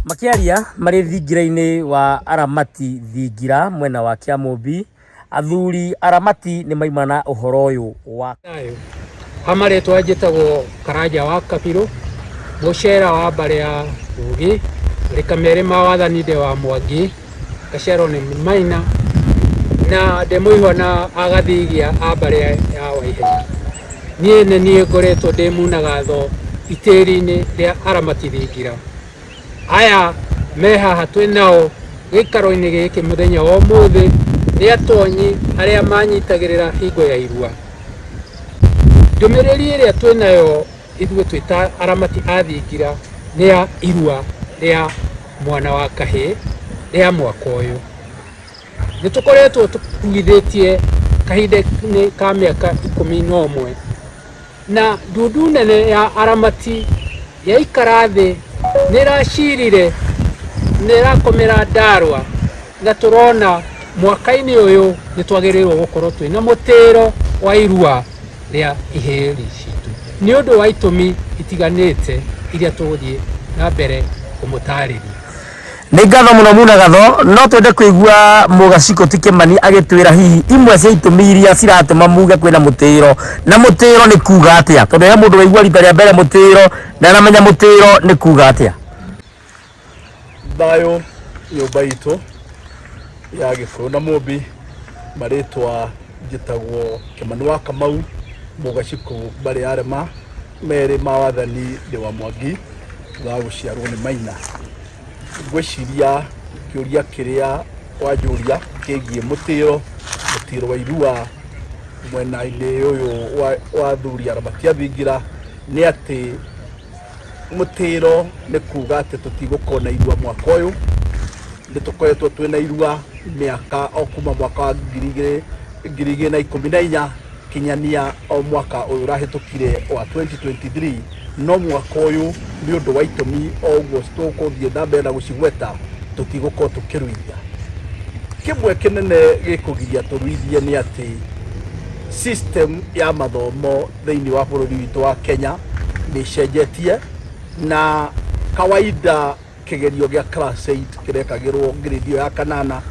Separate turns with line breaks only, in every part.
Makĩaria marĩ thingira-inĩ wa Aramati Thingira mwena wa Kĩamũmbi, athuri Aramati nĩ maima na ũhoro ũyũ wa
Thayũ. Ha marĩtwa njĩtagwo Karanja wa Kabirũ, mũcera wa mbarĩ ya Ngugi, rĩka merĩ ma wathani ndĩ wa Mwangi, ngaciarwo nĩ Maina, na ndĩ mũihwa na agathigia a mbarĩ ya Waihenya. Niĩ nĩ niĩ ngoretwo ndĩ munagatho itĩri-inĩ rĩa Aramati Thingira. Aya me haha twĩ nao gĩikaro-inĩ gĩkĩ mũthenya wa ũmũthĩ nĩ atonyi arĩa manyitagĩrĩra hingo ya irua. Ndũmĩrĩri ĩrĩa twĩ nayo ithuĩ twĩ ta aramati a thingira nĩ ya irua rĩa mwana wa kahĩĩ rĩa mwaka ũyũ. Nĩ tũkoretwo tũkuithĩtie kahinda-inĩ ka mĩaka 11 na ndundu nene ya aramati yaikara thĩ nĩ ĩracirire nĩ ĩrakomera ndarwa na tũrona mwaka-inĩ ũyũ nĩ twagĩrĩirwo gũkorwo twĩna mũtĩro wa irua rĩa ihĩĩ citũ nĩ ũndũ wa itũmi itiganĩte iria tũgũthiĩ na mbere kũmũtarĩria.
Nĩ ngatho mũno Muna Gatho, no twende kũigua Mũgacikũ ti Kĩmani agĩtwĩra hihi imwe cia itũmi iria ciratũma muge kwĩna mũtĩro, na mũtĩro nĩ kuga atĩa? Tondũ he mũndũ waigua rita rĩa mbere mũtĩro ndaramenya mũtĩro nĩ kuga atĩa.
Thayũ nyũmba itũ ya Gĩkũyũ na Mũmbi, marĩtwa njĩtagwo Kĩmani wa Kamau, Mũgacikũ mbarĩ ya Rema, merĩ ma wathani ndĩ wa Mwangi, thutha wa gũciarwo nĩ Maina. Ngwĩciria kĩũria kĩrĩa wanjũria kĩgiĩ mũtĩro, mũtĩro wa irua mwena-inĩ ũyũ wa athuri aramati a thingira nĩ atĩ mũtĩro nĩ kuga atĩ tũtigũkorwo na irua mwaka ũyũ. Nĩ tũkoretwo twĩna irua mĩaka o kuma mwaka wa 2014 kinyania o mwaka ũyũ ũrahĩtũkire wa 2023, no mwaka ũyũ nĩ ũndũ wa itũmi o ũguo tũgũthiĩ na mbere na gũcigweta tũtigũkorwo tũkĩruithia. Kĩmwe kĩnene gĩkũgiria tũruithie nĩ atĩ system ya mathomo thĩinĩ wa bũrũri witũ wa Kenya nĩ ĩcenjetie, na kawaida kĩgerio gĩa class 8 kĩrekagĩrwo grade ĩyo ya kanana,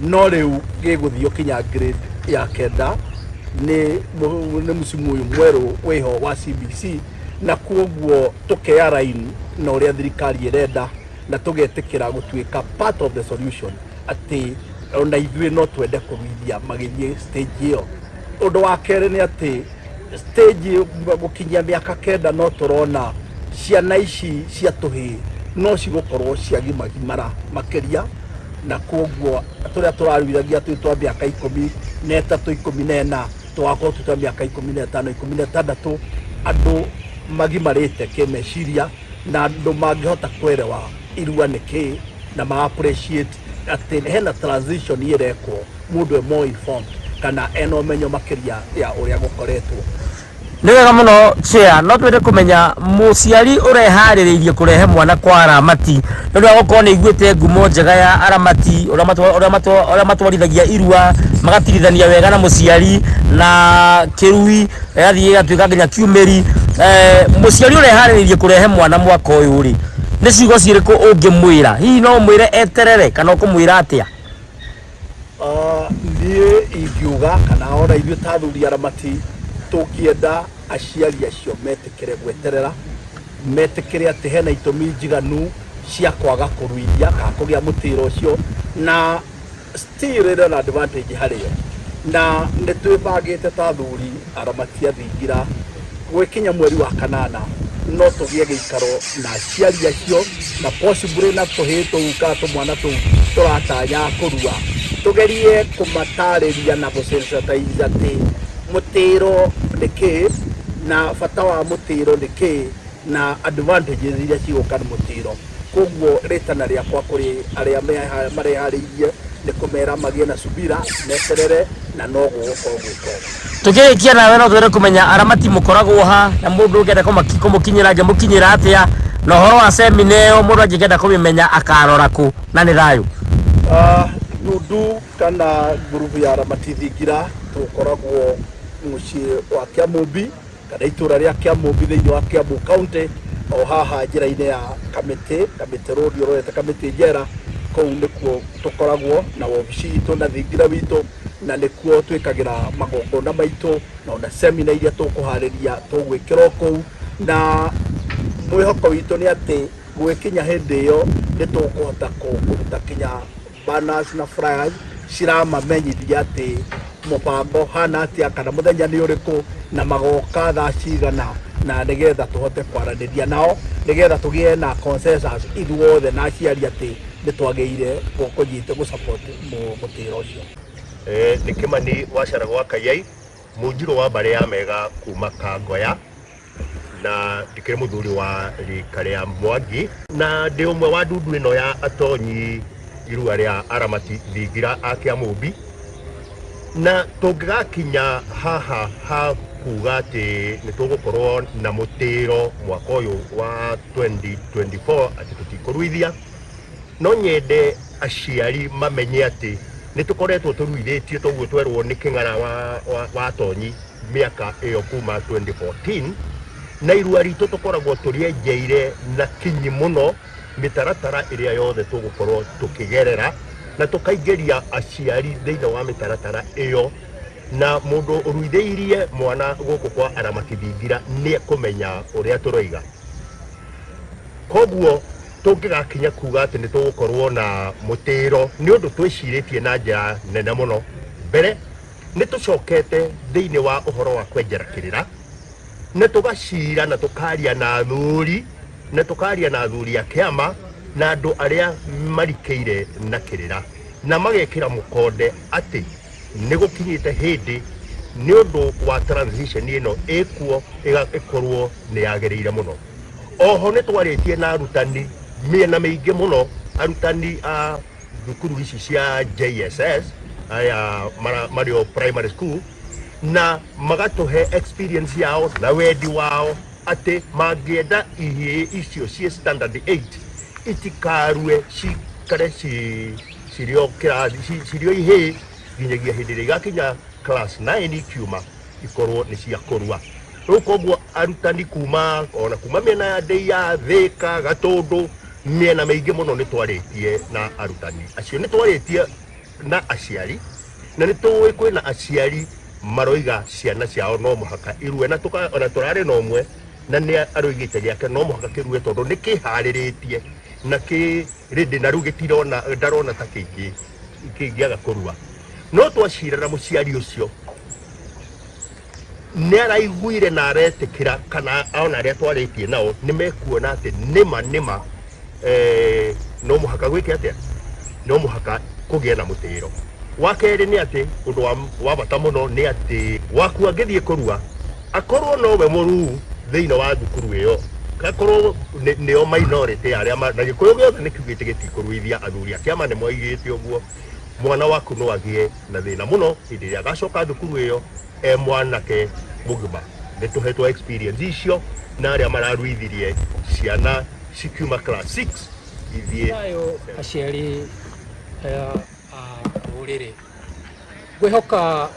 no rĩu gĩgũthio kinya grade ya kenda nĩ mũcimu ũyũ mwerũ wĩho wa CBC, na kwoguo tũkea line na ũrĩa thirikari ĩrenda na tũgetĩkĩra gũtuĩka part of the solution, atĩ ona ithuĩ no twende kũruithia magĩthiĩ stage ĩyo. Ũndũ wa kerĩ nĩ atĩ stage gũkinyia mĩaka 9 no tũrona ciana ici cia tũhĩĩ no cigũkorwo ciagimagimara makĩria, na kwoguo tũrĩa tũraruithagia twĩ twa mĩaka 13, 14, tũgakorwo twĩ twa mĩaka 15, 16, andũ magimarĩte kĩmeciria na andũ mangĩhota kwerewa irua nĩ kĩ na ma appreciate atĩ hena transition ĩrekwo, mũndũ e more informed kana ena ũmenyo makĩria ya ũrĩa gũkoretwo.
Nĩ wega mũno chair, no twende kũmenya mũciari ũreharĩrĩirie kũrehe mwana kwa aramati nĩ ũndũ wa gũkorwo nĩ aiguĩte ngumo njega ya aramati, ũrĩa matwarithagia irua, magatirithania wega na mũciari na kĩrui ĩgathiĩ ĩgatuĩka nginya kiumĩri. Mũciari ũreharĩrĩirie kũrehe mwana mwaka ũyũ rĩ, nĩ ciugo cirĩkũ ũngĩmwĩra? Hihi no ũmwĩre eterere kana ũkũmwĩra atĩa?
Niĩ ingiuga kana ona ithuĩ ta athuri aramati tũngĩenda aciari acio metĩkĩre gweterera, metĩkĩre atĩ hena itũmi njiganu cia kwaga kũruithia kana kũgĩa mũtĩro ũcio, na still ĩrĩ na advantage harĩo. Na nĩ twĩbangĩte ta athuri aramati a thingira gwĩkinya mweri wa kanana no tũgĩe gĩikaro na aciari acio na possibly na tũhĩĩ tũu kana tũmwana tũu tũratanya kũrua, tũgerie kũmatarĩria na gũsensitize atĩ mũtĩro nĩ kĩĩ na bata wa mũtĩro nĩ kĩĩ na advantages iria cigũka nĩ mũtĩro. Koguo rĩtana rĩakwa kũrĩ arĩa mareharĩirie nĩ kũmera magĩe na subira, meterere na no gũgũkorwo gwĩ kwega.
Tũkĩrĩkia nawe no twende kũmenya aramati mũkoragwo ha, na mũndũ ũngĩenda kũmũkinyĩra angĩmũkinyĩra atĩa, na ũhoro wa semina ĩyo mũndũ angĩkenda kũmĩmenya akarora kũ, na nĩ thayũ.
Ndundu kana ngurubu ya aramati thingira tũkoragwo mũciĩ wa Kĩamũmbi kana itũra rĩa Kĩamũmbi thĩinĩ wa Kiambu County, O haha njĩra-inĩ ya Kamĩtĩ, Kamĩtĩ Road ũrorete Kamĩtĩ Njera, kũu nĩkuo tũkoragwo na wobici itũ na thingira witũ, na nĩkuo twĩkagĩra magongona maitũ na ona semina iria tũkũharĩria tũgwĩkĩra o kũu. Na mwĩhoko witũ nĩ atĩ gũgĩkinya hĩndĩ ĩyo nĩ tũkũhota kũruta kinya banners na flyers ciramamenyithia atĩ mũbango hana atĩa kana mũthenya nĩ ũrĩkũ na magoka thaa cigana, na nĩgetha tũhote kwaranĩria nao, nĩgetha tũgĩe na consensus ithuothe na aciari atĩ nĩ twagĩrĩire kũnyita gũ support mũtĩro ũcio.
Nĩ Kĩmani wa Gwa Kayai, mũnjirũ wa mbarĩ ya Mega kuma Kangoya, na ndikĩrĩ mũthuri wa rika rĩa Mwangi, na ndĩ ũmwe wa ndundu ĩno ya atonyi irua rĩa aramati thingira a Kĩamũmbi. Na tũngĩgakinya haha ha kuga atĩ nĩ tũgũkorwo na mũtĩro mwaka ũyũ wa 2024 atĩ tũtikũruithia, no nyende aciari mamenye atĩ nĩ tũkoretwo tũruithĩtio toguo twerwo nĩ kĩng'ara wa atonyi mĩaka ĩyo kuma 2014, na irua ritũ tũkoragwo tũrĩenjeire na kinyi mũno mĩtaratara ĩrĩa yothe tũgũkorwo tũkĩgerera, na tũkaingĩria aciari thĩinĩ wa mĩtaratara ĩyo. Na mũndũ ũruithĩirie mwana gũkũ kwa aramati thingira nĩ ekũmenya ũrĩa tũroiga. Koguo tũngĩgakinya kuga atĩ nĩ tũgũkorwo na mũtĩro, nĩ ũndũ twĩcirĩtie na njĩra nene mũno. Mbere nĩ tũcokete thĩinĩ wa ũhoro wa kwenjera kĩrĩra, na tũgacira na tũkaria na athuri, na tũkaria na athuri a kĩama na andũ arĩa marikĩire na kĩrĩra, na magekĩra mũkonde atĩ nĩ gũkinyĩte hĩndĩ nĩ ũndũ wa transition ĩno ĩkuo ĩkorwo nĩ yagĩrĩire mũno. Oho nĩ twarĩtie na arutani mĩena mĩingĩ mũno, arutani a thukuru ici cia JSS aya marĩ o primary school, na magatũhe experience yao na wendi wao atĩ mangĩenda ihĩĩ icio ciĩ standard 8 itikarue, cikare cirĩ o kĩrathi, cirĩ o ihĩĩ nginyagia hĩndĩ ĩrĩa igakinya class 9 ikiuma ikorwo nĩ cia kũrua. Rĩu koguo arutani kuma ona kuma mĩena ya Ndĩia, Thĩka, Gatũndũ, mĩena mĩingĩ mũno nĩ twarĩtie na arutani acio, nĩ twarĩtie na aciari, na nĩ tũĩ kwĩna aciari maroiga ciana ciao no mũhaka irue, na ona tũrarĩ na ũmwe na nĩ aroigĩte gĩake no mũhaka kĩrue tondũ nĩ kĩharĩrĩtie na kĩ ready, na rĩu gĩtirona, ndarona ta kĩngĩaga kũrua. No twacira na mũciari ũcio nĩ araiguire na aretĩkĩra, kana ona arĩa twarĩtie nao nĩ mekuona atĩ nĩma nĩma, no mũhaka gwĩke atĩa, no mũhaka kũgĩe na mũtĩro. Wa kerĩ nĩ atĩ ũndũ wa bata mũno nĩ atĩ waku angĩthiĩ kũrua akorwo nowe mũruu thĩinĩ wa thukuru ĩyo, akorwo nĩo minority arĩa na Gĩkũyũ gĩothe nĩ kiugĩte gĩtikũruithia, athuri a kĩama nĩ moigĩte ũguo, mwana waku no agĩe na thĩna mũno hĩndĩ ĩrĩa agacoka thukuru ĩyo e mwanake mũgima. Nĩ tũhetwo experience icio na arĩa mararuithirie ciana cikiuma class 6 ithiĩ.
Thayũ aciari aya a rũrĩrĩ, ngwĩhoka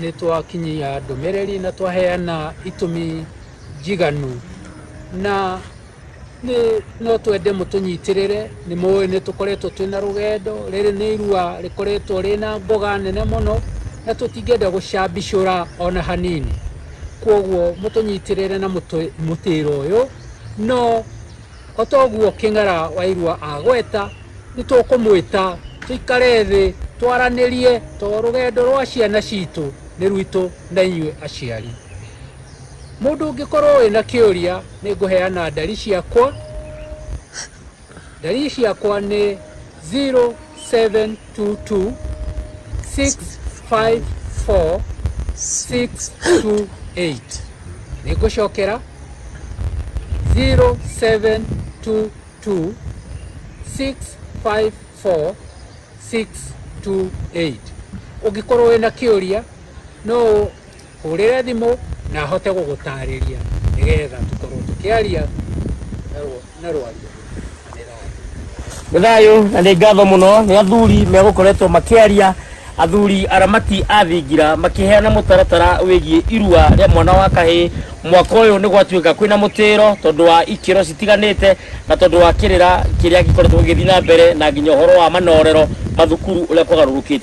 nĩ twakinyia ndũmĩrĩri na twaheana itũmi njiganu, na nĩ no twende mũtũnyitĩrĩre. Nĩ mũĩ nĩ tũkoretwo twĩna rũgendo rĩrĩ, nĩ irua rĩkoretwo rĩna ngoga nene mũno na tũtingĩenda gũcambicũra ona hanini. Koguo mũtũnyitĩrĩre na mũtĩro ũyũ. No o toguo kĩng'ara wa irua agweta, nĩ tũkũmwĩta tũikare thĩ twaranĩrie, to rũgendo rwa ciana citũ nĩ rwitũ na inyuĩ aciari. Mũndũ ũngĩkorwo wĩna kĩũria, nĩ ngũheana ndari ciakwa. Ndari ciakwa nĩ 0722 654 628. Nĩ ngũcokera, 0722 654 628. Ũngĩkorwo wĩna kĩũria, no hũrĩre thimũ na hote gũgũtarĩria nĩgetha tũkorwo tũkĩaria na rwario. Na nĩ thayũ.
Nĩ thayũ na nĩ ngatho mũno nĩ athuri megũkoretwo makĩaria. Athuri aramati a thingira makĩheana mũtaratara wĩgiĩ irua rĩa mwana wa kahĩĩ mwaka ũyũ. Nĩ gwatuĩka kwĩna mũtĩro tondũ wa ikĩro citiganĩte na tondũ wa kĩrĩra kĩrĩa gĩkoretwo gĩgĩthiĩ na mbere na nginya ũhoro wa manorero mathukuru ũrĩa kwagarũrũkĩte.